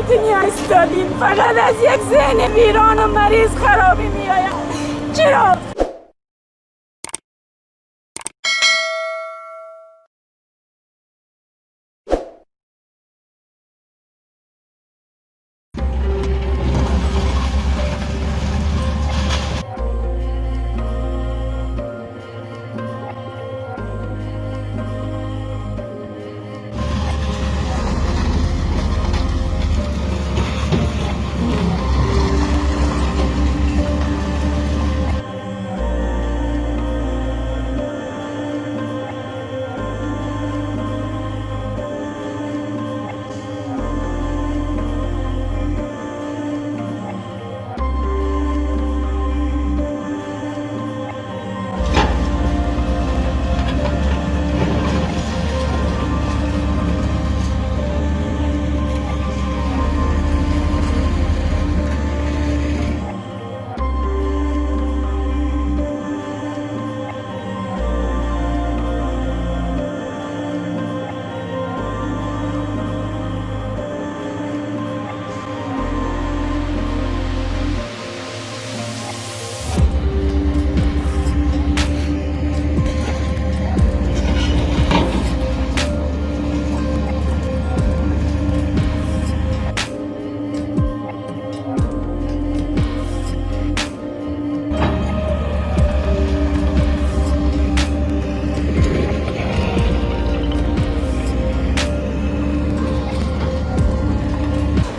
کجای دنیا استادیم؟ فقط از یک ذهن ویران و مریض خرابی میآید. چرا؟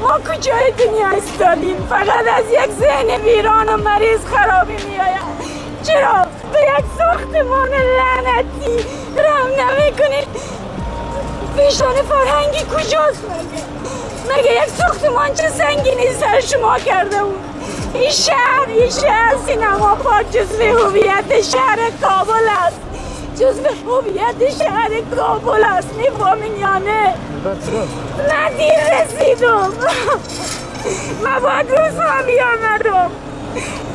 ما کجای دنیا استادیم؟ فقط از یک ذهن ویران و مریض خرابی میآید. چرا به یک ساختمان لعنتی رحم نمیکنید؟ پیشان فرهنگی کجاست مگه؟ مگه یک ساختمان چه سنگینی سر شما کرده بود؟ این شهر سینما پارک جزو هویت شهر کابل است. جزو هویت شهر کابل است. میفهمین یا نه؟ من دیر رسیدم. من باید روزها بیامدم.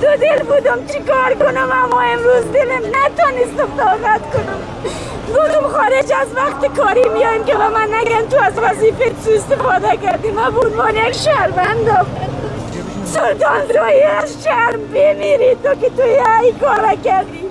دو دل بودم چی کار کنم، اما امروز دلم نتانستم طاقت کنم. گفتم خارج از وقت کاری میایم که به من نگن تو از وظیفه سوء استفاده کردی. من به عنوان یک شهروندم. سلطان روی از شرم بمیری تو که توی ای کارا کردی.